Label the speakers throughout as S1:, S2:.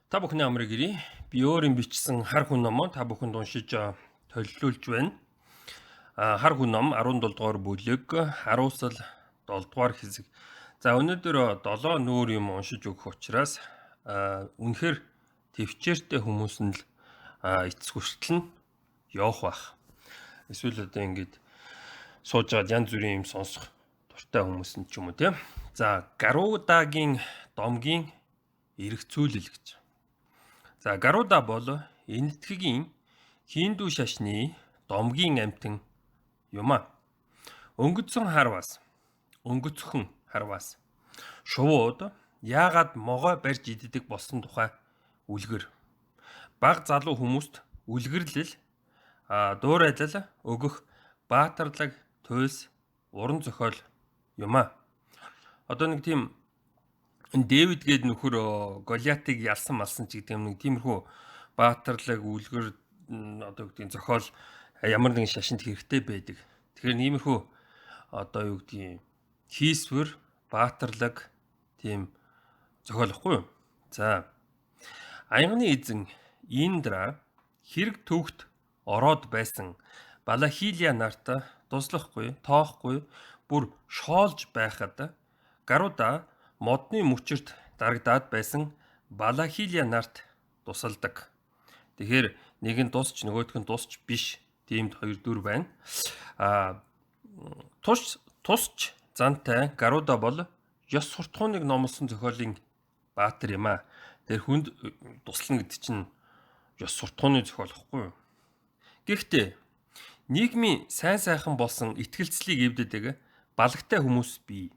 S1: Та бүхний амрыг ирье. Би өөрийн бичсэн хар хүн номоо та бүхэнд уншиж толилуулж байна. Хар хүн ном 17 дугаар бүлэг, харуусал 7 дугаар хэсэг. За өнөөдөр 7 нүүр юм уншиж өгөх учраас үнэхээр төвчээртэй хүмүүс нь л эцэс хүртэл нь явах байх. Эсвэл одоо ингэж сууж байгаад янз бүрийн юм сонсох дуртай хүмүүс нь ч юм уу тийм. За Гарудагийн домгийн эргцүүлэл гэж. За Гаруда бол Энэтхэгийн хиндүү шашны домгийн амьтан юм а. Өнгөцсөн харвас, өнгөцхөн харвас. Шувууд яагаад могой барьж иддэг болсон тухай үлгэр. Баг залуу хүмүүст үлгэрлэл, дуурайлал өгөх баатарлаг туйлс уран зохиол юм а. Одоо нэг тийм Дэвид гээд нөхөр Голиатыг ялсан малсан ч гэдэг юм нэг тиймэрхүү баатарлаг үлгэр одоо юу гэдгийг зохиол ямар нэгэн шашинд хэрэгтэй байдаг. Тэгэхээр иймэрхүү одоо юу гэдгийг хийсвэр баатарлаг тийм зохиол ихгүй юу? За аягны эзэн Индра хэрэг төвхт ороод байсан Балахилия нарт туслахгүй, тоохгүй бүр шоолж байхад Гаруда модны мөчөрт дарагдаад байсан Балахилия нарт тусалдаг. Тэгэхээр нэг нь тусч нөгөөх нь тусч биш. Тиймд хоёр дүр байна. А тус тусч зантай Гаруда бол ёс суртахууныг номлосон зохиолын баатар юм а. Тэр хүнд туслана гэдэг чинь ёс суртахууны зохиол ихгүй юу? Гэхдээ нийгмийн сайн сайхан болсон итгэлцлийг эвддэг балагтай хүмүүс бий.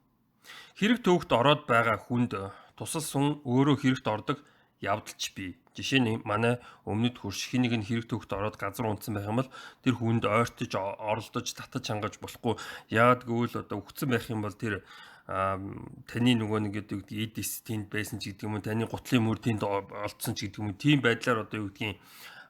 S1: Хэрэг төвөгт ороод байгаа хүнд тусалсан өөрөө хэрэгт ордог явдалч бий. Жишээ нь манай өмнөд хөрш хин нэг нь хэрэг төвөгт ороод газар унтсан байх юм бол тэр хүнд ойртож оролдож татаж хангаж болохгүй. Яагаад гэвэл одоо үхсэн байх юм бол тэр таны нөгөө нэг гэдэг эд эс тэнд байсан ч гэдэг юм уу, таны гутлын мөр тэнд олдсон ч гэдэг юм уу, тийм байдлаар одоо юу гэдгийг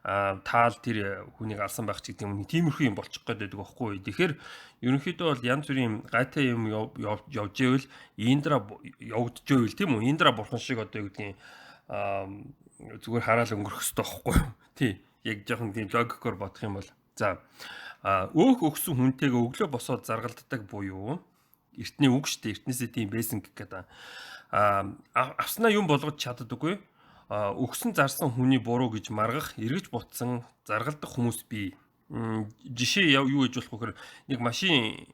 S1: таал тэр хүнийг алсан байх ч гэдэг юм, тиймэрхүү юм болчих гээд байдаг байхгүй. Тэгэхээр ерөнхийдөө бол янз бүрийн гайтай юм явж ивэл Индра явагдаж ивэл тийм үү, Индра бурхан шиг одоо юу гэдгийг зүгээр хараал өнгөрөх хэрэгтэй байхгүй. Тий, яг жоохон тийм логикоор бодох юм бол за өөх өгсөн хүнтэйгээ өглөө босоод заргалддаг буюу эртний үг шүү дээ. Эртнээсээ тийм байсан гэх гэдэг. Авснаа юм болгож чаддаггүй. Өгсөн зарсан хүний буруу гэж маргах, эргэж бутсан, заргалдах хүмүүс бий. Жишээ юу гэж болох вэ гэхээр нэг машин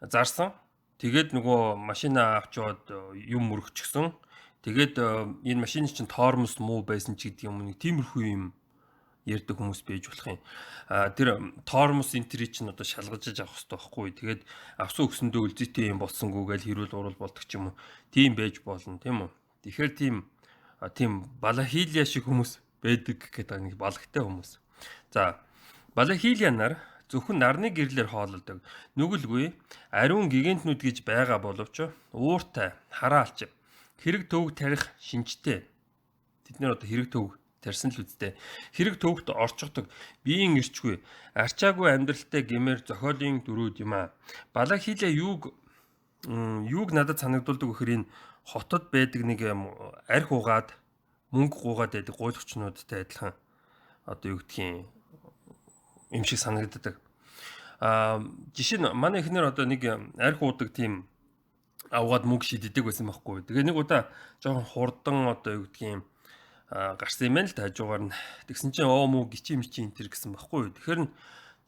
S1: зарсан. Тэгээд нөгөө машина авч яваад юм мөрөгчихсөн. Тэгээд энэ машины чинь тормоз муу байсан ч гэдэг юм, нэг тиймэрхүү юм ярьдаг хүмүүс байж болох юм. Тэр тормоз энтри чинь одоо шалгаж авах хэрэгтэй байхгүй. Тэгээд авсан өгсөндөө үлзийтэй юм болсонгүй гэж хэрүүл урал болдог ч юм уу. Тийм байж болно, тийм үү? Тэгэхээр тийм Балахилия шиг хүмүүс байдаг гэдэг нэг балагтай хүмүүс. За Балахилия нар зөвхөн нарны гэрлээр хооллодог. Нүгэлгүй ариун гигантнүүд гэж байгаа боловч ууртай, хараалч, хэрэг төвөг тарих шинжтэй. Тэд нэр одоо хэрэг төвөг тарьсан л үсттэй. Хэрэг төвөгт орчихдог, биеийн эрчгүй, арчаагүй амьдралтай гэмээр зохиолын дүрүүд юм аа. Балахилия юуг надад санагдуулдаг гэхээр энэ хотод байдаг нэг юм арх угаад мөнгө гуугаад байдаг гуйлагчнуудтай адилхан одоо юу гэдгийг юм шиг санагддаг. Жишээ нь манай эхнэр одоо нэг арх уудаг тийм авгаад мөнгө шиддэг байсан байхгүй. Тэгээ нэг удаа жоохон хурдан одоо юу гэдгийг гарсан юм байна л да, хажуугаар нь. Тэгсэн чинь оо мүү гिचи мичи энэ төр гэсэн байхгүй. Тэгэхээр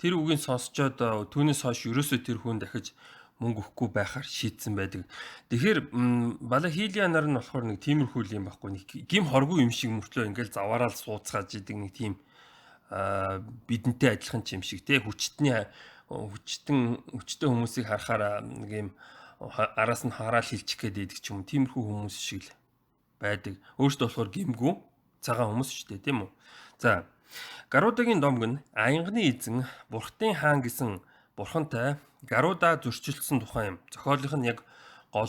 S1: тэр үгийг сонсчоод түүнээс хойш ерөөсөө тэр хүн дахиж мөнгө өгөхгүй байхаар шийдсэн байдаг. Тэгэхээр Балахилия нар нь болохоор нэг тиймэрхүү юм байхгүй. Нэг гим хоргүй юм шиг мөртлөө ингээл заваараа л сууцгааж идэг нэг тийм бидэнтэй адилхан ч юм шиг те, хүчтний хүчтэй хүмүүсийг харахаар нэг юм араас нь хараал хилчих гээд идэг ч юм, тиймэрхүү хүмүүс шиг л байдаг. Өөртөө болохоор гимгүү цагаан хүмүүс шүү дээ, тийм үү? За Гарудагийн домг нь аянганы эзэн Бурхтын хаан гэсэн бурхантай Гаруда зөрчилдсөн тухай юм. Зохиолынх нь яг гол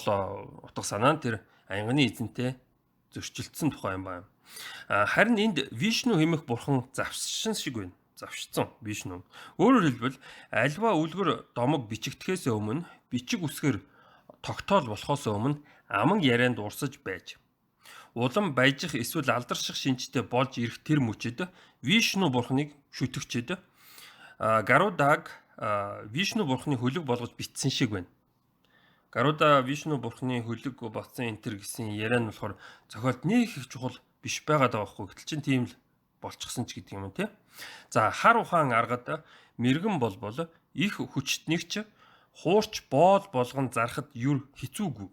S1: утга санаа нь тэр аянганы эзэнтэй зөрчилдсөн тухай юм байна. Харин энд Вишну хэмээх бурхан завшсан шиг байна. Завшсан Вишну. Өөрөөр хэлбэл альва үлгэр домог бичигдэхээс өмнө бичиг үсгэр тогтоол болохоос өмнө аман ярианд урсаж байж Улам баяжих эсвэл алдарших шинжтэй болж ирэх тэр мөчид Вишну бурхныг шүтгчид Гарудаг Вишну бурхны хөлөг болгож бичсэн шиг байна. Гаруда Вишну бурхны хөлөг ботсон энтер гэсэн яриа нь болохоор зохиолд нэг их чухал биш байгаад байгаа байхгүй. Гэтэл чин тийм л болчихсон ч гэдэг юм тий. За хар ухаан аргад мэрэгэн болбол их хүчтнийгч хуурч боол болгон зархад юр хэцүүгүй.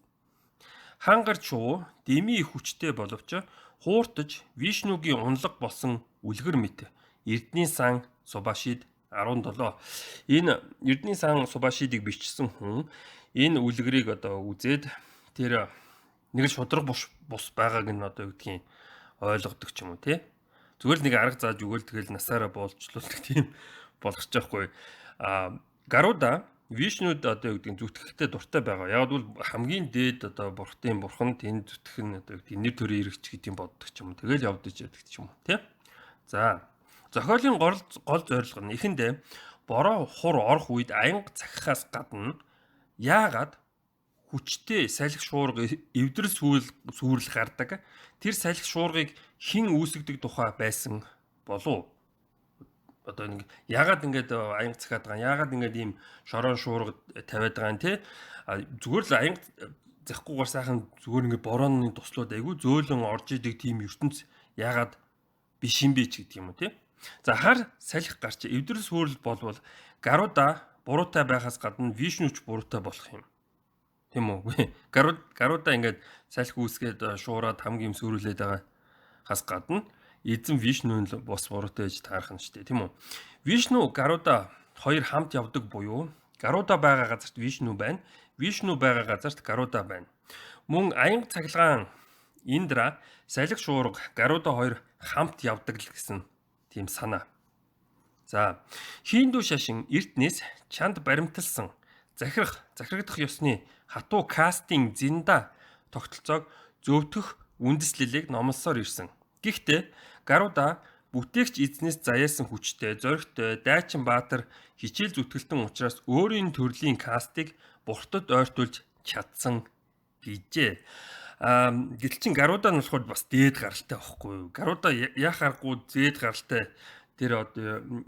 S1: Хангар чуу деми их хүчтэй боловч хууртаж Вишнугийн унлаг болсон үлгэр мэт. Эрдний сан Субашид 17. Энэ Эрдний сан Субашидыг бичсэн хүн энэ үлгэрийг одоо үзээд тэр нэг л шудраг бус байгааг нь одоо юу гэдгийг ойлгодог ч юм уу тий. Зүгээр л нэг арга зааж өгөөл тэгэл насаараа боолчлуулдаг тийм болгочих жоохгүй. А Гаруда Вишнуд одоо юу гэдгийг зүтгэхтэй дуртай байгаа. Яг бол хамгийн дээд одоо бурхтын бурхан тэнд зүтгэх нь одоо юу гэдгийг нэр төрийн эргч гэдгийг боддог ч юм уу. Тэгэл явдаж яадаг ч юм уу тий. За зохиолын гол зорилго нь эхэндээ бороо хур орох үед аянга цахихаас гадна яагаад хүчтэй салхи шуурга эвдрэл сүүрэл гардаг. Тэр салхи шуургыг хэн үүсгэдэг тухай байсан болов? Одоо нэг яагаад ингэж аянга цахиад байгаа юм? Яагаад ингэж ийм шорон шуурга тавиад байгаа юм те? Зүгээр л аянга захихгүйгээр сайхан зүгээр ингэ борооны туслууд айгүй зөөлөн орж идэг тийм ертөнц яагаад биш юм бэ ч гэдэг юм уу те? За хар салхи гарч эвдрэл сүүрэл болвол Гаруда буруутай байхаас гадна Вишнүч буруутай болох юм. Тийм үү? Гаруда ингээд салхи үүсгээд шуураад хамгийн юм сүрүүлээд байгаа хас гадна эзэн Вишнү нь бос буруутай гэж таарах нь шүү дээ, тийм үү? Вишнү Гаруда хоёр хамт явдаг буюу Гаруда байгаа газарт Вишнү байна. Вишнү байгаа газарт Гаруда байна. Мөн аянга цахилгаан Индра, салхи шуурга, Гаруда хоёр хамт явдаг л гэсэн тийм санаа. За хиндүү шашин эртнээс чанд баримталсан захирах, захирагдах ёсны хатуу кастинг зинда тогтолцоог зөвтгөх үндэслэлийг номлосоор ирсэн. Гэхдээ Гаруда бүтээгч эзнээс заяасан хүчтэй, зоригтой, дайчин баатар хичээл зүтгэлтэн учраас өөрийн төрлийн кастыг бурхтад ойртуулж чадсан гэжээ. Гэтэл чин Гаруда нь болохоор бас дээд гаралтай байхгүй юу? Гаруда яах аргагүй зээд гаралтай тэр одоо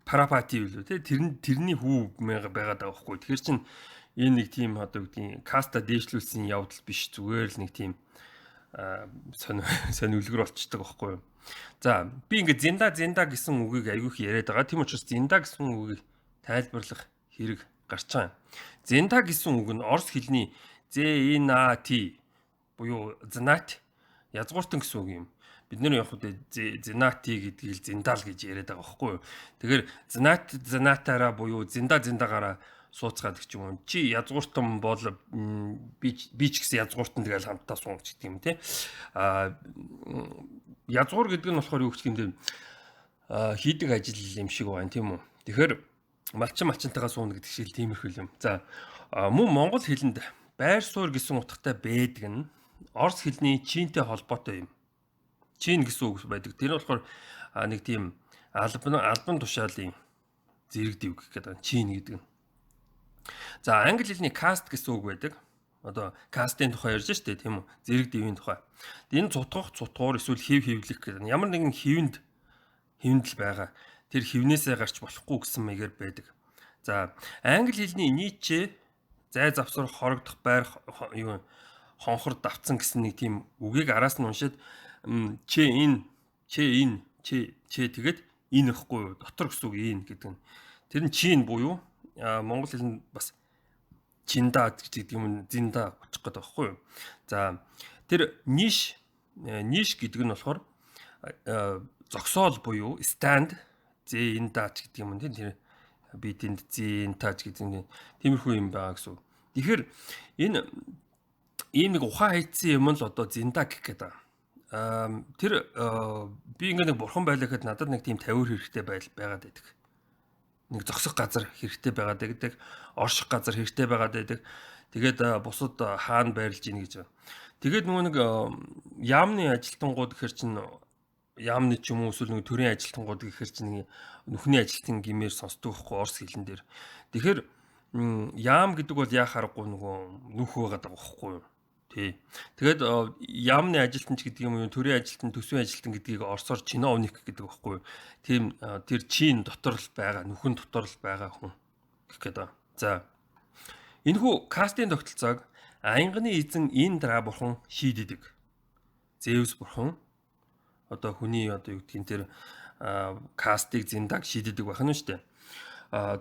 S1: Парапати билүү те тэрний хүү байгаад байгаа байхгүй. Тэгэхээр чин энэ нэг тийм одоо гэдгийг каста дээшлүүлсэн явдал биш, зүгээр л нэг тийм сонь үлгэр болчдөг байхгүй юу. За би ингээд зинда гэсэн үгийг айгүйх яриад байгаа. Тийм учраас зинда гэсэн үгийг тайлбарлах хэрэг гарч байгаа юм. Зинда гэсэн үг нь орос хэлний З Н А Т буюу знат язгууртан гэсэн үг юм. Бид нэр яг хөө зинати гэдгийг л зиндаал гэж яриад байгаа байхгүй юу. Тэгэхээр знат знатаараа буюу зинда зиндагаараа сууцгаад ч юм уу. Чи язгууртан бол би ч гэсэн язгууртан тэгэл хамтдаа сууна ч гэдэг юм те. А язгуур гэдэг нь болохоор юу гэх юм бэ? Хийдэг ажил юм шиг байна тийм үү. Тэгэхээр малчин малчинтайгаа сууна гэдэг шиг тиймэрхүү юм. За мөн монгол хэлэнд байр суурь гэсэн утгатай байдаг нь орос хэлний чинтэй холбоотой юм. Чин гэсэн үг байдаг. Тэр нь болохоор нэг тийм албан тушаалын зэрэг дэв гэх гэдэг. Чин гэдэг нь. За англи хэлний cast гэсэн үг байдаг. Одоо кастын тухай ярьж штэ тийм үү? Зэрэг дэвийн тухай. Энэ цутгах, цутгуур эсвэл хэв хэвлэх гэдэг. Ямар нэгэн хэвэнд хэвэндл байгаа. Тэр хэвнээсээ гарч болохгүй гэсэн маягаар байдаг. За англи хэлний нийчээ зай завсар хорогдох байр юу хонхор давцсан гэсэн нэг тийм үгийг араас нь уншаад че ин че ин че че тэгээд ин ихгүй юу? Дотор гэсэн үг ин гэдэг нь. Тэр нь чин буюу монгол хэлэнд бас чинда гэдэг юм зинда очих гэдэг байхгүй юу? За тэр ниш гэдэг нь болохоор зогсоол буюу stand зэ ин дач гэдэг юм тийм тэр би тэнд зин тач гэдэг юм тиймэрхүү юм байгаа гэсэн. Тэгэхээр энэ ийм нэг ухаан хайцсан юм л одоо зинда гэх гээд байгаа. Тэр би ингээ нэг бурхан байлаа гэхэд надад нэг тийм тавиур хэрэгтэй байгаад байдаг. Нэг зогсох газар хэрэгтэй байгаад байдаг, орших газар хэрэгтэй байгаад байдаг. Тэгээд бусад хаана байрлаж ийн гэж. Тэгээд нөгөө нэг яамны ажилтнууд гэхэр чинь яамны ч юм уу эсвэл нэг төрийн ажилтнууд гэхэр чинь нэг нүхний ажилтан гэмээр сонсдог байхгүй орос хэлэн дээр. Тэгэхээр яам гэдэг бол яах аргагүй нөгөө нүх байгаад байгаа байхгүй юу? Тий. Тэгээд яамны ажилтан ч гэдэг юм уу, төрийн ажилтан, төсвийн ажилтан гэдгийг орсоор чиновник гэдэг байхгүй юу? Тийм тэр чин дотор л байгаа, нүхэн дотор л байгаа хүн гэх гээд байна. За. Энэхүү кастын тогтолцоог аянганы эзэн Индра бурхан шийддэг. Зевс бурхан одоо хүний одоо юу гэдгийг тэр кастыг зиндаг шийддэг байх нь шүү дээ.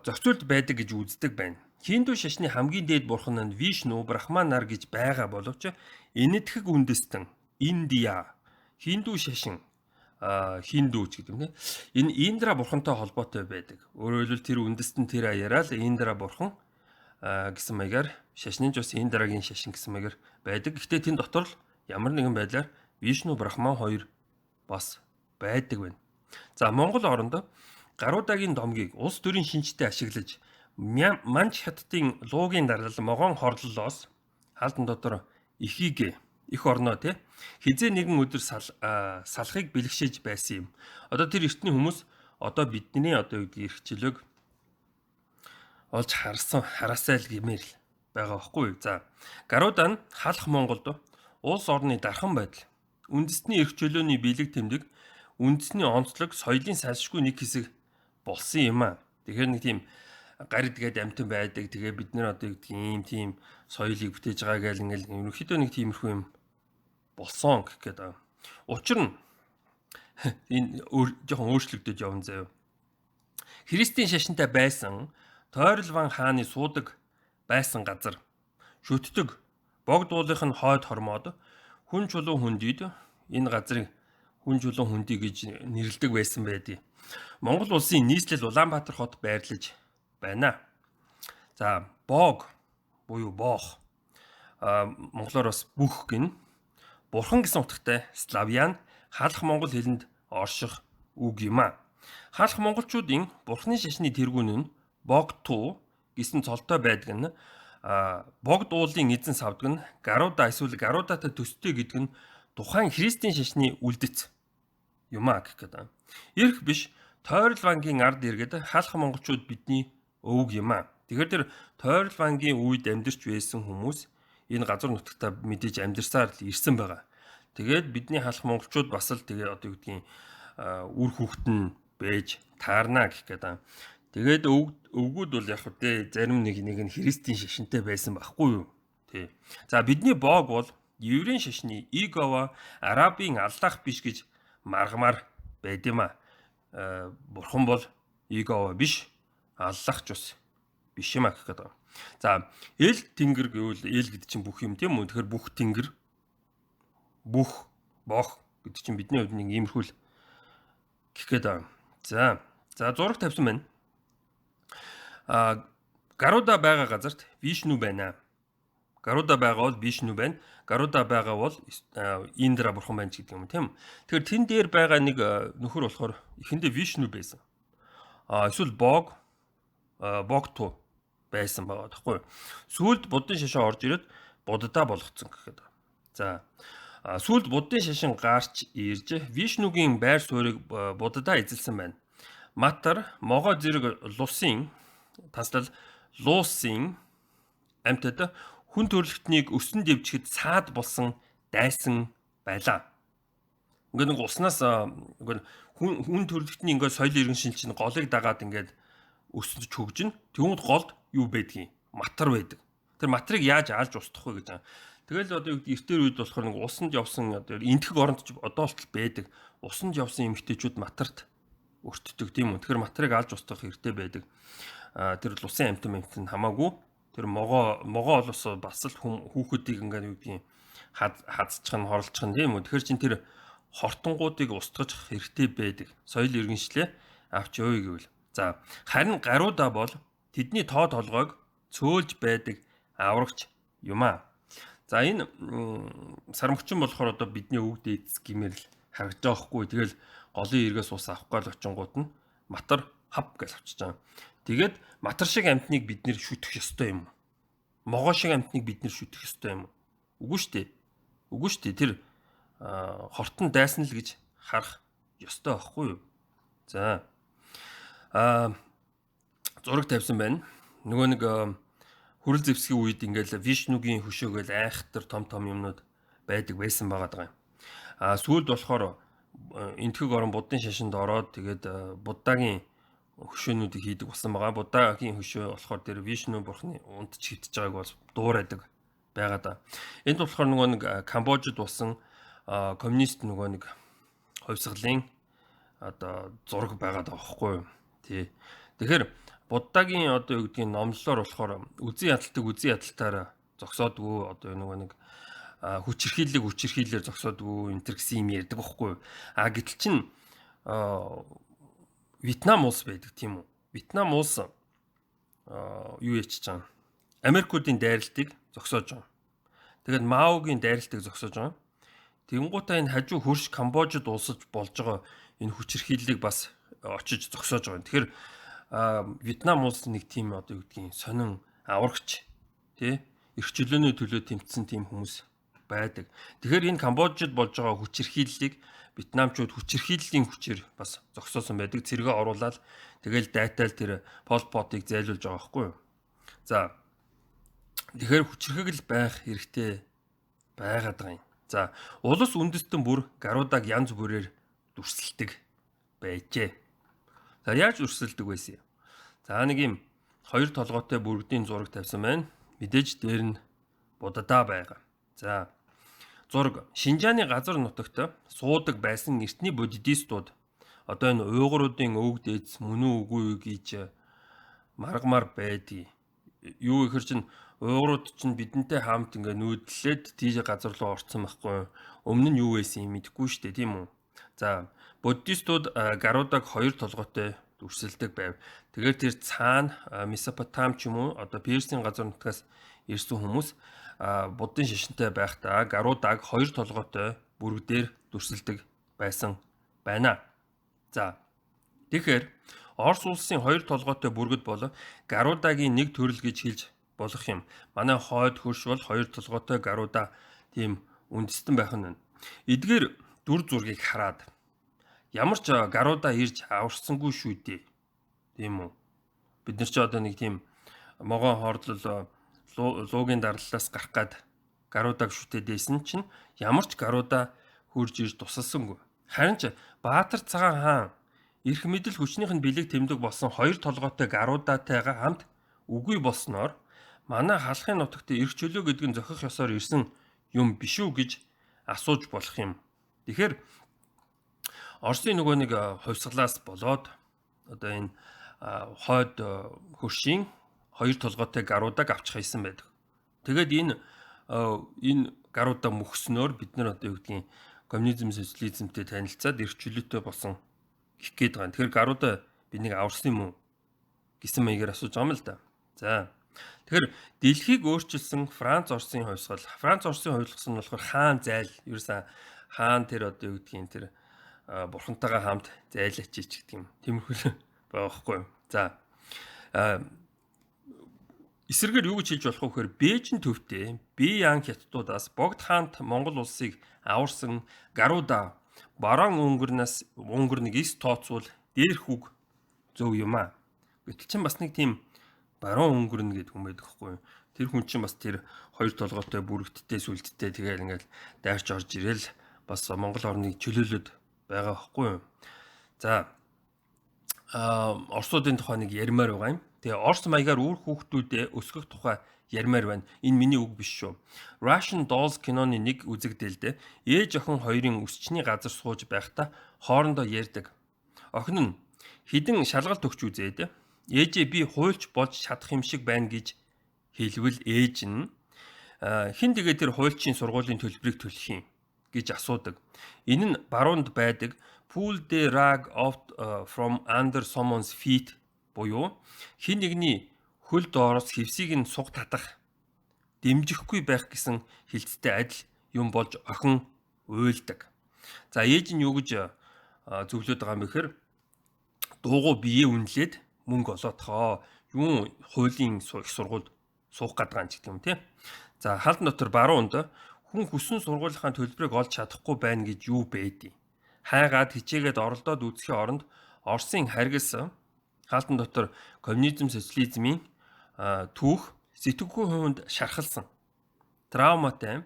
S1: Зохицуулт байдаг гэж үздэг байна. Хиндүү шашны хамгийн дээд бурхан нь Вишну, Брахман нар гэж байгаа боловч энэтхэг үндэстэн Индия, хиндүү шашин, хиндүү ч гэдэг юм те. Энэ Индра бурхантай холбоотой байдаг. Өөрөөр хэлбэл тэр үндэстэн тэр аяараа л Индра бурхан гэсэн маягаар шашны ч бас Индрагийн шашин гэсэн маягаар байдаг. Гэхдээ тэн дотор л ямар нэгэн байдлаар Вишну, Брахман хоёр бас байдаг байна. За Монгол оронд Гарудагийн домгийг улс төрийн шинжтэй ашиглаж Манж хаттын луугийн дарлал могоон хорлолоос хаалдан дотор ихийг их орноо тий хизээ нэгэн өдөр салахыг бэлгшээж байсан юм. Одоо тэр эртний хүмүүс одоо бидний одоо юу гэдгийг эрхчлөөг олж харсан хараасай л гэмээр л байгаа байхгүй юу. За Гаруда нь халах Монголд улс орны дархан байдал, үндэстний эрх чөлөөний бэлэг тэмдэг, үндэсний онцлог, соёлын салшгүй нэг хэсэг болсон юм аа. Тэгэхээр нэг тийм гарид гээд амтан байдаг. Тэгээ бид нэр одоо юу гэдгийг ийм тийм соёлыг бүтээж байгаа гэл ингээл ерөнхийдөө нэг тиймэрхүү юм болсон гэх гээд байгаа. Учир нь энэ жоохон өөрчлөгдөж явна заяа. Христийн шашинтай байсан Тойролван хааны суудаг байсан газар шүтдэг богд уулынх нь хойд хормоод хүн чулуун хүндийд энэ газрыг хүн чулуун хүндий гэж нэрлэдэг байсан байдгийг. Монгол улсын нийслэл Улаанбаатар хот байрлаж байна. За боог буюу боох монголоор бас бүх гин бурхан гэсэн утгатай славян халах монгол хэлэнд орших үг юм а. Халах монголчуудын бурхны шашны тэргүүн нь богту гэсэн цолтой байдаг нь богд уулын эзэн савдаг нь Гаруда эсвэл Гарудатай төстэй гэдэг нь тухайн христийн шашны үлдэц юм а гэх гээд. Ирэх биш Тойрол вангийн ард иргэд халах монголчууд бидний өвөг юм а. Тэгэхээр тэр Тойрол вангийн үед амьдарч байсан хүмүүс энэ газар нутагта мэдээж амьдарсаар л ирсэн байгаа. Тэгээд бидний халах монголчууд бас л тэгээ одоо юу гэдгийг үр хүүхэд нь байж таарна гэх гээд. Тэгээд өвгүүд бол яг хөө зарим нэг нэг нь христийн шашинтай байсан байхгүй юу? Тий. За бидний боог бол еврейн шашны Игова, арабын Аллах биш гэж маргамар байд юм а. Бурхан бол Игова биш, Аллах ч бас биш юм а гэх гээд байгаа. За эл тэнгэр гэвэл эл гэдэг чинь бүх юм тийм үү? Тэгэхээр бүх тэнгэр, бүх боох гэдэг чинь бидний хувьд нэг иймэрхүү л гэх гээд байгаа. За зураг тавьсан байна. Гаруда байгаа газарт Вишну байна. Гаруда байгаа бол Вишну байна. Гаруда байгаа бол Индра бурхан байна ч гэдэг юм тийм. Тэгэхээр тэн дээр байгаа нэг нөхөр болохоор эхэндээ Вишну байсан. Эсвэл Бог Богту байсан байгаа байхгүй. Сүүлд буддын шашин орж ирээд буддаа болгоцсон гэхэд. За сүүлд буддын шашин гарч ирж Вишнугийн байр суурийг буддаа эзэлсэн байна. Матар могоо зэрэг лусын таслал луусын амьтад хүн төрөлхтнийг өсөн дэвжихэд саад болсон дайсан байлаа. Ингээд нэг уснаас ингээд хүн төрөлхтний ингээд соёл иргэн шил чинь голыг дагаад ингээд өсөж хөгжинэ. Тэгвэл голд юу байдгийг? Матар байдаг. Тэр матрыг яаж алж устгах вэ гэж байгаа. Тэгэл одоо юу гэдэг эртээр үед болохоор нэг усанд явсан одоо энтхэг оронд ч одоо л байдаг. Усанд явсан эмэгтэйчүүд матарт өртдөг тийм үү. Тэгэхээр матрыг алж устгах хэрэгтэй байдаг. Тэр лусын амьтан хамаагүй тэр могоо олоос бас л хүүхдүүдийг ингээд юу гэдгийг хазчих нь хорлчих нь тийм үү. Тэгэхээр чин тэр хортонгуудыг устгах хэрэгтэй байдаг. Соёл иргэншлээ авч явъя гэвэл. За харин Гаруда бол тэдний тоо толгойг цөөлж байдаг аврагч юм аа. За энэ сармагчин болохоор одоо бидний өвөг дээдс гэмээр л харагдаж байгаа хгүй. Тэгэл голын эргээс ус авах гал очингууд нь матар хав гэж авчиж байгаа. Тэгээд матар шиг амьтныг бид нэр шүтэх ёстой юм уу? Могоо шиг амьтныг бид нэр шүтэх ёстой юм уу? Үгүй шүү дээ. Үгүй шүү дээ. Тэр хортон дайсан л гэж харах ёстой байхгүй юу? За. Зураг тавьсан байна. Нөгөө нэг Хүрэл зэвсгийн үед ингээл Вишнугийн хөшөөгөл айхтар том том юмнууд байдаг байсан байгаа даа. А сүүлд болохоор энтгэг орон буддын шашинд ороод тэгээд буддагийн хөшөөнүүдийг хийдэг болсон байгаа. Буддагийн хөшөө болохоор тэр Вишну бурхны унтж хөвтөж байгааг бол дуурайдаг байгаа да. Энд болохоор нөгөө нэг Камбожид болсон коммунист нөгөө нэг хувьсгалын одоо зураг байгаа даа байхгүй юу? Тий. Тэгэхээр Буддагийн одоо юу гэдгийг номлолоор болохоор үзэн ядалтыг үзэн ядалтаараа зогсоодгүй, одоо нөгөө нэг хүчирхийллийг хүчирхийллээр зогсоодгүй энэ төр гэсэн юм ярьдаг байхгүй юу? А гэтэл чин Вьетнам улс байдаг, тийм үү? Вьетнам улс юу ячиж байгаа юм? Америкуудын дайралтыг зогсоож байгаа. Тэгээд Маогийн дайралтыг зогсоож байгаа. Тэгэнгუутаа энэ хажуу хөрш Камбожид улсаж болж байгаа энэ хүчирхийллийг бас очиж зогсоож байгаа. Тэгэхээр Вьетнам улс нэг тийм одоо юу гэдгийг сонин аврагч, тий, эрх чөлөөний төлөө тэмцсэн тийм хүмүүс байдаг. Тэгэхээр энэ Камбожид болж байгаа хүчирхийллийг вьетнамчууд хүчирхийллийн хүчээр бас зогсоосон байдаг. Цэргээ оруулаад тэгэл дайтал тэр Пол Потыг зайлуулж байгаа байхгүй юу? За, тэгэхээр хүчирхэг л байх хэрэгтэй байгаад байгаа юм. За, улс үндэстэн бүр Гарудаг янз бүрээр дүрсэлдэг байжээ. За, яаж дүрсэлдэг байсан юм? За, нэг юм хоёр толгойтой бүргэдийн зураг тавьсан байна. Мэдээж дээр нь будадаа байгаа. За, зураг Шинжааны газар нутагт суудаг байсан эртний буддистууд одоо энэ уйгуруудын өвөг дээдс мөн үү үгүй юу гэж маргамар байдгийг. Юу ихэр чин уйгурууд чинь бидэнтэй хамт ингээ нүүдлээд тийш газар руу орцсон байхгүй. Өмнө нь юу байсан юм мэдэхгүй шүү дээ, тийм үү? За, буддистууд Гарудаг хоёр толгойтой дүрсэлдэг байв. Тэгэхээр тэр цаана Месопотам ч юм уу одоо Персийн газар нутгаас ирсэн хүмүүс буддын шашинтай байхдаа Гарудаг хоёр толгойтой бүрэгдээр дүрсэлдэг байсан байна. За, тэгэхээр Орос улсын хоёр толгойтой бүргэд бол Гарудагийн нэг төрөл гэж хэлж болох юм. Манай хойд хөрш бол хоёр толгойтой Гаруда тийм үндэстэн байх нь байна. Эдгээр дүр зургийг хараад ямар ч Гаруда ирж аварсангүй шүү дээ. Тийм үү? Бид нар ч одоо нэг тийм могоон хордлол луугийн дарлалаас гарах гад Гарудаг шүтээд байсан чинь ямар ч Гаруда хурж ирж тусалсангүй. Харин ч Баатар цагаан хаан эрх мэдэл хүчнийх нь бэлэг тэмдэг болсон хоёр толгойтой Гарудатайгаа хамт үгүй болсноор манай халахын нутагт эрх чөлөө гэдэг нь зохих ёсоор ирсэн юм биш үү гэж асууж болох юм. Тэгэхээр Оросын нөгөө нэг хувьсгалаас болоод одоо энэ хойд хөршийн хоёр толгойтой Гарудаг авчих хийсэн байдаг. Тэгээд энэ Гаруда мөхснөөр бид нар одоо юу гэдгийг коммунизм социализмтэй танилцаад эрх чөлөөтэй болсон гэх гээд байгаа. Тэгэхээр Гаруда биднийг аварсан юм уу гэсэн маягаар асууж байгаа юм л да. За, тэгэхээр дэлхийг өөрчилсөн Франц Оросын хувьсгал. Франц Оросын хувьсгал нь болохоор хаан зайл, ерөөсөн хаан тэр одоо юу гэдгийг тэр бурхантайгаа хамт зайлаач ч гэдэг юм. Тиймэрхүү байгаа байхгүй юу? За, эсрэгээр юу гэж хэлж болох вэ гэхээр Бээжин төвтэй Биян хятадуудаас Богд хаант Монгол улсыг аварсан Гаруда бараан өнгөрнөөс өнгөрнийг эс тооцвол дээрх үг зөв юм аа. Гэтэл чин бас нэг тийм баруун өнгөрнө гэдэг хүн байдаг хгүй юу? Тэр хүн чинь бас тэр хоёр толгойтой бүрэгдтэй сүлдтэй тэгэл ингээл дайрч орж ирэл бас Монгол орныг чөлөөлөд байгаа хгүй юу? За, Оросуудын тухай нэг ярмаар байгаа юм. Тэгээ Орос маягаар үр хүүхдүүдээ өсгөх тухай ярмаар байна. Энэ миний үг биш шүү. Russian Dolls киноны нэг үзэгдэлд ээж охин хоёрын өсчний газар сууж байхдаа хоорондоо ярьдаг. Охин нь хідэн шалгалт өгч үзээд ээжээ би хуульч болж чадах юм шиг байна гэж хэлвэл ээж нь хэн тэгээ тэр хуульчийн сургуулийн төлбөрийг төлөх юм гэж асуудаг. Энэ нь баруунд байдаг pull the rug out from under someone's feet буюу хэн нэгний хөл доороос хевсийг нь суг татах, дэмжихгүй байх гэсэн хэлцтэй адил юм болж охин уйлдаг. За, ээж нь юу гэж зөвлөд байгаа юм бэ гэхээр дуугу бие үнэлээд мөнгө олоотхоо. Юун хуулийн их сургуульд суух гээд байгаа юм ч гэдэг юм тий. За, хаалт дотор баруунд хүн хүссэн сургуулийнхаа төлбөрийг олж чадахгүй байна гэж юу бэдий. Хайгаад хичээгээд оролдоод үзэхийн оронд Оросын харгас хаалтан дотор коммунизм социализмын түүх Сэтгэхүй хувинд шархалсан. Травматай.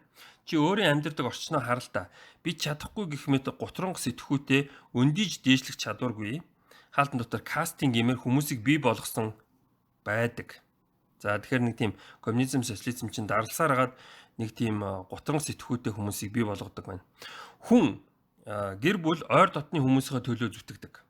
S1: Чи өөрийн амьдардаг орчноо харал та. Би чадахгүй гэх мэт гутранг сэтгхүүтэй өндийж дээшлэх чадваргүй. Хаалтан дотор кастинг гэмээр хүмүүсийг бий болгосон байдаг. За тэгэхээр нэг тийм коммунизм, социализм чинь дарласаар хагаад нэг тийм гутранг сэтгхүүтэй хүмүүсийг бий болгодог байна. Хүн гэр бүл ойр дотны хүмүүсийнхээ төлөө зүтгэдэг.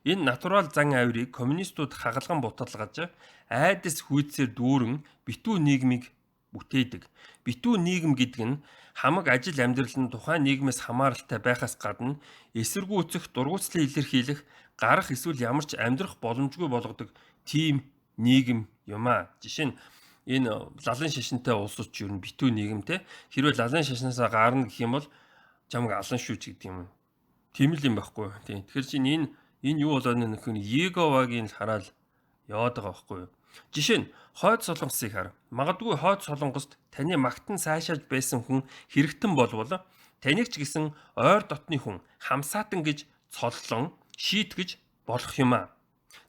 S1: Энэ натурал зан авирыг коммунистууд хагалган буталгаж айдас хүйцээр дүүрэн битүү нийгмийг бүтээдэг. Битүү нийгэм гэдэг нь хамаг ажил амьдрал нь тухайн нийгмээс хамааралтай байхаас гадна эсэргүүцэх, дургуутслыг илэрхийлэх, гарах эсвэл ямар ч амьдрах боломжгүй болгодог тийм нийгэм юм аа. Жишээ нь энэ лалын шашинтай улсууд ч ер нь битүү нийгэмтэй. Хэрвээ лалын шашнаасаа гарна гэх юм бол чамайг алан шүү ч гэдэг юм. Тийм л юм байхгүй. Тийм. Тэгэхээр чинь энэ юу болоод нөх нь Еговагийн л хараад яваад байгаа байхгүй юу? Жишээ нь хойд солонгосыг хар. Магадгүй хойд солонгост таны магтан сайшааж байсан хүн хэрэгтэн болвол таныг ч гэсэн ойр дотны хүн хамсаатан гэж цоллон шийтгэж болох юм аа.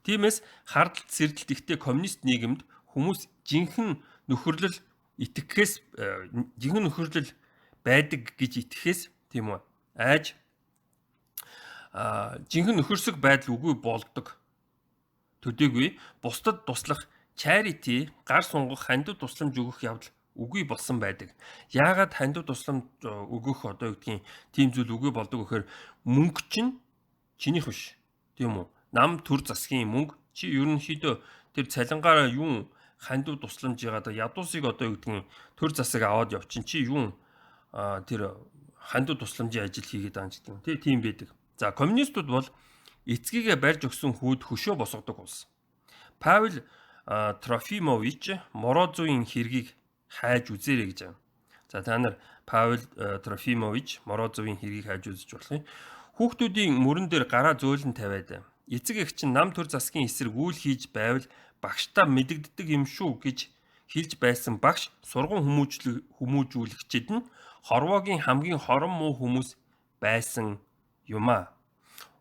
S1: Тиймээс хардалт сэрдэлт ихтэй коммунист нийгэмд хүмүүс жинхэнэ нөхөрлөл итгэхээс жинхэнэ нөхөрлөл байдаг гэж итгэхээс тийм үү айж жинхэнэ нөхөрсөг байдал үгүй болдог. Төдийгүй бусдад туслах charity гар сунгах хандив тусламж өгөх явдал үгүй болсон байдаг. Яагаад хандив тусламж өгөх одоо юу гэдгийг тийм зүйл үгүй болдог гэхээр мөнгө чинь чинийх биш. Тийм үү? Нам төр засгийн мөнгө чи ерөнхийдөө тэр цалингаараа юун хандив тусламж яагаад ядуусыг одоо юу гэдгийг төр засаг аваад явчин чи юун тэр хандив тусламжийн ажил хийгээд байгаа юм ч гэдэг юм. Тэ тийм байдаг. За коммунистууд бол эцгийгээ барьж өгсөн хүүд хөшөө босгодог улс. Павел Трофимович Морозовын хэргийг хайж үзээрэй гэж байна. За та нар Павел Трофимович Морозовын хэргийг хайж үзэж болох юм. Хүүхдүүдийн мөрөн дээр гараа зөөлөн тавиад эцэг эх чинь нам төр засгийн эсрэг үйл хийж байвал багштаа мэдэгддэг юм шүү гэж хэлж байсан багш сурган хүмүүжүүлэгчид нь хорвоогийн хамгийн хорон муу хүмүүс байсан юм аа.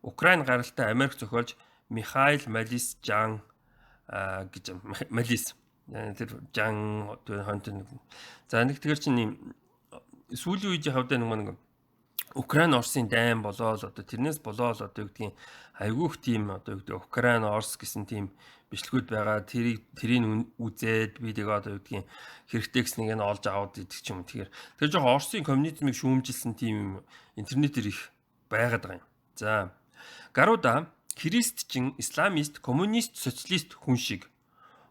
S1: Украин гаралтай Америк зохиолч Михаил Малис Жан гэж Малис тэр Жан хонт нэг. За нэг тэгэр чинь сүүлийн үед хавдаа нэг Украин Оросын дайн болоод одоо тэрнээс болоод одоо юу гэдгийг айгүйх тийм одоо юу гэдэг Украин Орос гэсэн тийм бичлэгүүд байгаа. Тэрийг үзээд би тэгээ одоо юу гэдгийг хэрэгтэй гэснийг нь олж аваад идэх ч юм. Тэгэхээр тэр жоохон Оросын коммунизмыг шүүмжилсэн тийм юм интернетээр их байгаад байгаа юм. За Гаруда христчин, исламист, коммунист, социалист хүн шиг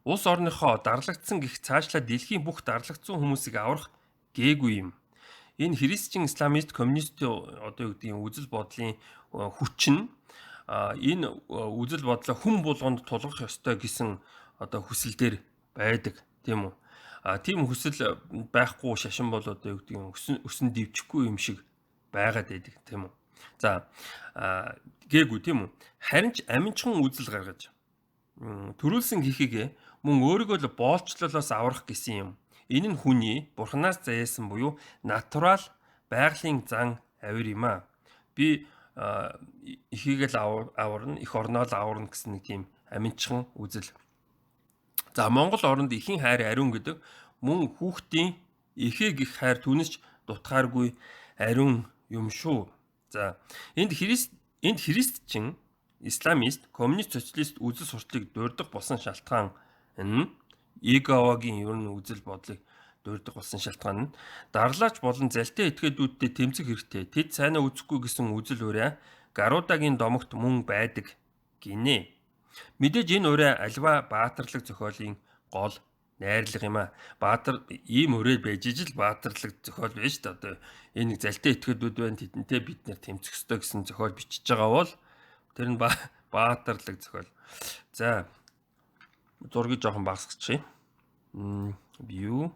S1: улс орныхоо дарлагдсан гих цаашлаа дэлхийн бүх дарлагдсан хүмүүсийг аврах гээгүй юм. Энэ христчин, исламист, коммунист одоо юу гэдгийг үзэл бодлын хүч нь энэ үзэл бодлоо хүн болгонд тулгах ёстой гэсэн одоо хүсэл дээр байдаг тийм үү? А тийм хүсэл байхгүй шашин бол одоо юу гэдгийг өсөн дэвжихгүй юм шиг байгаад байдаг тийм үү? За гээгүй тийм үү? Харин ч аминчхан үзэл гаргаж төрүүлсэн гэхийг мөн өөрийгөө л боолчлолоос аврах гэсэн юм. Энэ нь хүний бурхнаас заяасан буюу натурал байгалийн зан авир юм аа. Би эхийг л аварна, эх орноо л аварна гэсэн нэг тийм аминчхан үзэл. За Монгол оронд эхийн хайр ариун гэдэг мөн хүүхдийн эхээ гих хайр түүнээс ч дутгааргүй ариун юм шүү. За энд христчин, исламист, коммунист, социалист үзэл сурталыг дурдах болсон шалтгаан нь Иеговагийн ер нь үзэл бодлыг дурдах болсон шалтгаан нь дарлаач болон залтай этгээдүүдтэй тэмцэх хэрэгтэй. Тэд сайнаа үзэхгүй гэсэн үзэл ураа Гарудагийн домогт мөн байдаг гинэ. Мэдээж энэ ураа альва баатарлаг зохиолын гол найрлага юм а. Баатар ийм өрөө байж ижил баатарлаг зохиол байж шүү дээ. Одоо энэ нэг залтай этгээдүүд байна. Тэдэнтэй бид нэр тэмцэх ёстой гэсэн зохиол бичиж байгаа бол тэр нь баатарлаг зохиол. За зургийг жоохон багасгачих. View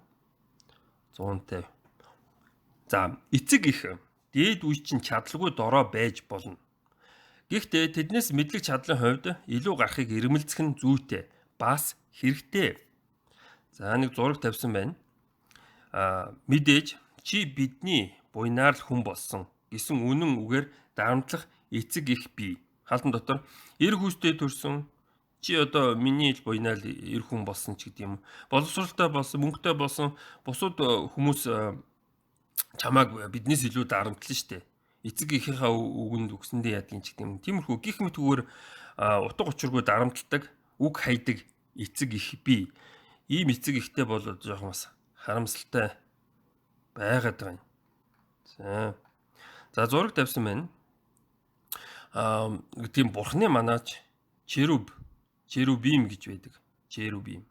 S1: 150. За эцэг их дээд үе чинь чадалгүй дорой байж болно. Гэхдээ тэднээс мэдлэг чадлын хувьд илүү гарахыг эрмэлзэх нь зүйтэй бас хэрэгтэй. За нэг зураг тавьсан байна. Мэдээж чи бидний буйнаар л хүн болсон гэсэн үнэн үгээр дарамтлах эцэг их бий. Хаалтан дотор эр хүүстэй төрсөн Чи одоо миний ил буйнаал эр хүн болсон ч гэдэг юм. Боловсралтай болсон, мөнгөтэй болсон бусад хүмүүс чамааг биднээс илүү дарамтлаа шүү дээ. Эцэг эхийнхээ үгэнд үгсэндээ яадгийн ч гэдэг юм. Тиймэрхүү гих мэтгүүгээр утга учиргүй дарамтлагдаг, үг хайдаг эцэг их би. Ийм эцэг ихтэй бол жоохон бас харамсалтай байгаад байгаа юм. За. За зураг тавьсан байна. Тийм бурхны манаач черуб, черубим гэж байдаг. Черубим.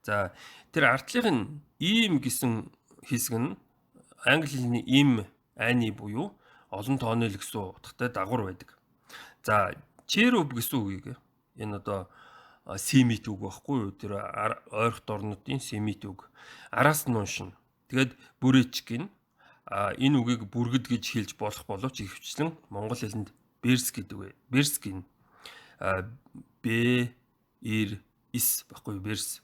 S1: За тэр ардлын нь ийм гэсэн хэсэг нь англи хэлний им айны буюу олон тооны л гэсэн утгатай дагавар байдаг. За черуб гэсэн үгийг энэ одоо семит үг байхгүй юу? Тэр ойрхот орнуудын семит үг. Араас нь уншина. Тэгээд бүрээч гин. Энэ үгийг бүргэд гэж хэлж болох боловч ихэвчлэн монгол хэлэнд берс гэдэг вэ. Берс гин. Б эр с байхгүй юу? Берс.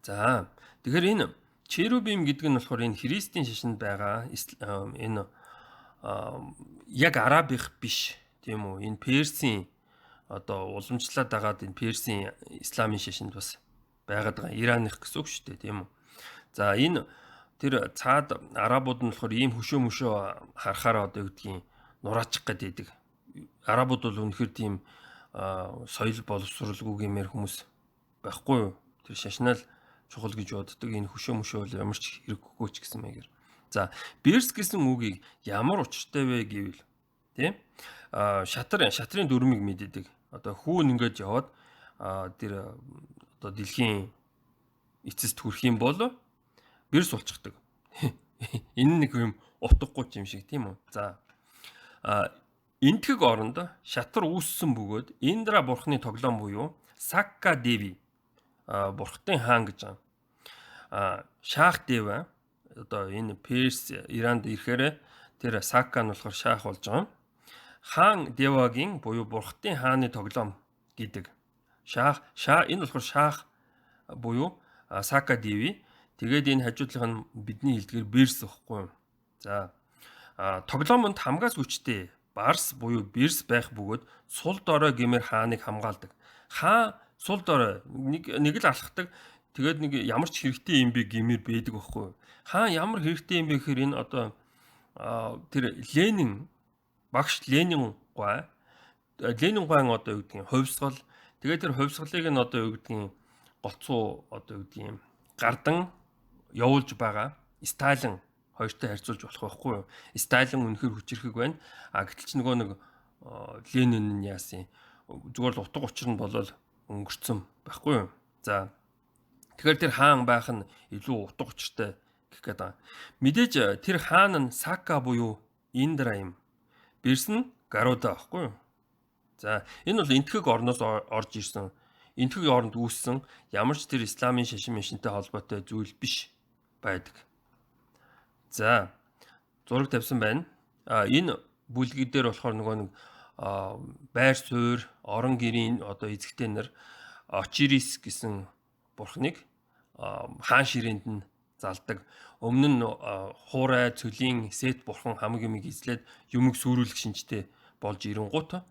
S1: За тэгэхээр энэ черубим гэдэг нь болохоор энэ христийн шашинд байгаа энэ яг арабих биш тийм үү? Энэ персийн одоо уламжлаад дагаад энэ персийн исламын шашинд бас байгаад байгаа. Ираных гэсэн үг шүү дээ, тийм үү? За энэ тэр цаад арабууд нь болохоор ийм хөшөө мөшөө харахаараа одоо юу гэдгийг нураачих гээд байдаг. Арабууд бол үнэхээр тийм соёл боловсролгүй гэмээр хүмүүс байхгүй юу? Тэр шашнаал чухал гэж боддог. Энэ хөшөө мөшөө бол ямар ч хэрэггүй ч гэсэн маягаар. За Берс гэсэн үгийг ямар учиртай вэ гэвэл тийм шатрын дүрмийг мэддэг. Одоо хүүн ингээд яваад тэр одоо дэлхийн эцэст хүрэх юм бол Берс болчихдог. Энэ нэг юм утгагүй юм шиг тийм үү? За энтгэг оронд шатар үүссэн бөгөөд Индра бурхны тоглоом буюу Сакка Деви бурхтын хаан гэж байгаа. Шаах Дева одоо энэ Перс Иранд ирэхээр тэр Сакка нь болохоор шаах болж байгаа. Хаан Девагийн буюу бурхтын хааны тоглоом гэдэг. Шаах энэ болохоор шаах буюу Сакка Деви. Тэгээд энэ хажуудлах нь бидний хэлдгээр Берс байхгүй юу? За тоглоомонд хамгаас хүчтэй Барс буюу Берс байх бөгөөд сул дорой гэмээр хааныг хамгаалдаг. Хаан сул дорой нэг л алхдаг. Тэгээд нэг ямар ч хэрэгтэй юм бэ гэмээр байдаг байхгүй юу? Хаан ямар хэрэгтэй юм бэ гэхээр энэ одоо тэр Ленин багш Ленин гуай одоо юу гэдгийг хувьсгал. Тэгээд тэр хувьсгалыг нь одоо юу гэдгийг гоцуу одоо юу гэдгийг гардан явуулж байгаа Сталин хоёртой харьцуулж болох байхгүй юу? Сталин үнэхэр хүчирхэг байна. А гэтэл ч нөгөө нэг Ленин нь яасан зүгээр л утга учир нь болол өнгөрцөн байхгүй юу? За тэгэхээр тэр хаан байх нь илүү утга учиртай гэх гээд байгаа. Мэдээж тэр хаан нь Сака буюу Индра юм. Бэрс нь Гаруда байхгүй юу? За энэ бол энтгэг орноос орж ирсэн. Энтгэг оронд үүссэн ямар ч тэр исламын шашин машинтай холбоотой зүйл биш байдаг. За зураг тавьсан байна. Энэ бүлэг дээр болохоор нөгөө нэг байр суурь, орон гэрийн одоо эзэгтэй нар Очирис гэсэн бурхныг хаан ширээнд нь залдаг. Өмнө нь хуурай, цөлийн Сет бурхан хамаг юмыг эзлээд юмыг сүрүүлэх шинжтэй болж ирэнгуут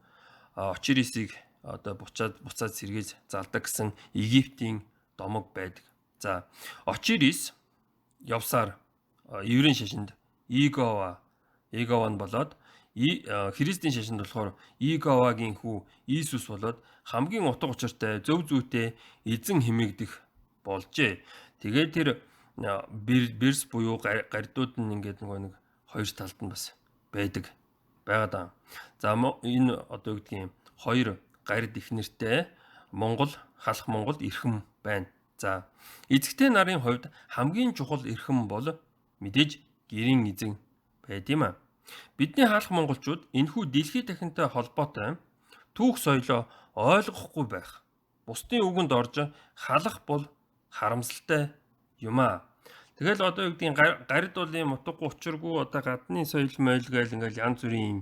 S1: Очирисыг одоо буцаад сэргээж залдаг гэсэн Египтийн домог байдаг. За Очирис явсаар еврейн шашинд Игова нь болоод Христийн шашинд болохоор Иговагийн хүү Иесус болоод хамгийн утга учиртай зөв зүйтэй эзэн хэмээгдэх болжээ. Тэгээд тэр Берс буюу гардууд нь ингээд нөгөө нэг хоёр талд нь бас байдаг байгаад байгаа. За энэ одоо юу гэдгийг хоёр гарид их нэртэй Монгол халах Монголд эрхэм байна. За эзэгтэй нарын хувьд хамгийн чухал эрхэм бол мэдээж гэрийн эзэн байд юм а. Бидний хаалх монголчууд энэхүү дэлхий дахинтай холбоотой түүх соёлоо ойлгохгүй байх. Бусдын үгэнд орж халах бол харамсалтай юм а. Тэгэл одоо юу гэдгийг гарид бол юм утгагүй учиргүй одоо гадны соёл моёл гээл ингээл янз бүрийн юм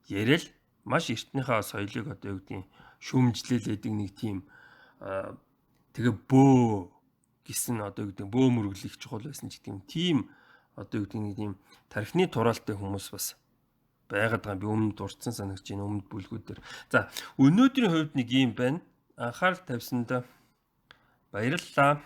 S1: яриад маш эртнийхээ соёлыг одоо юу гэдгийг шүүмжлээлээдэг нэг тийм тэгээ бөө гэсэн одоо юу гэдэг бөө мөрөглөх чухал байсан ч гэдэг юм тийм одоо юу гэдэг нэг тийм тархины тураалтай хүмүүс бас байгаад байгаа. Би өмнө дурдсан санагч энэ өмнөд бүлгүүд дээр. За өнөөдрийн хувьд нэг юм байна. Анхаарал тавьсанд баярлалаа.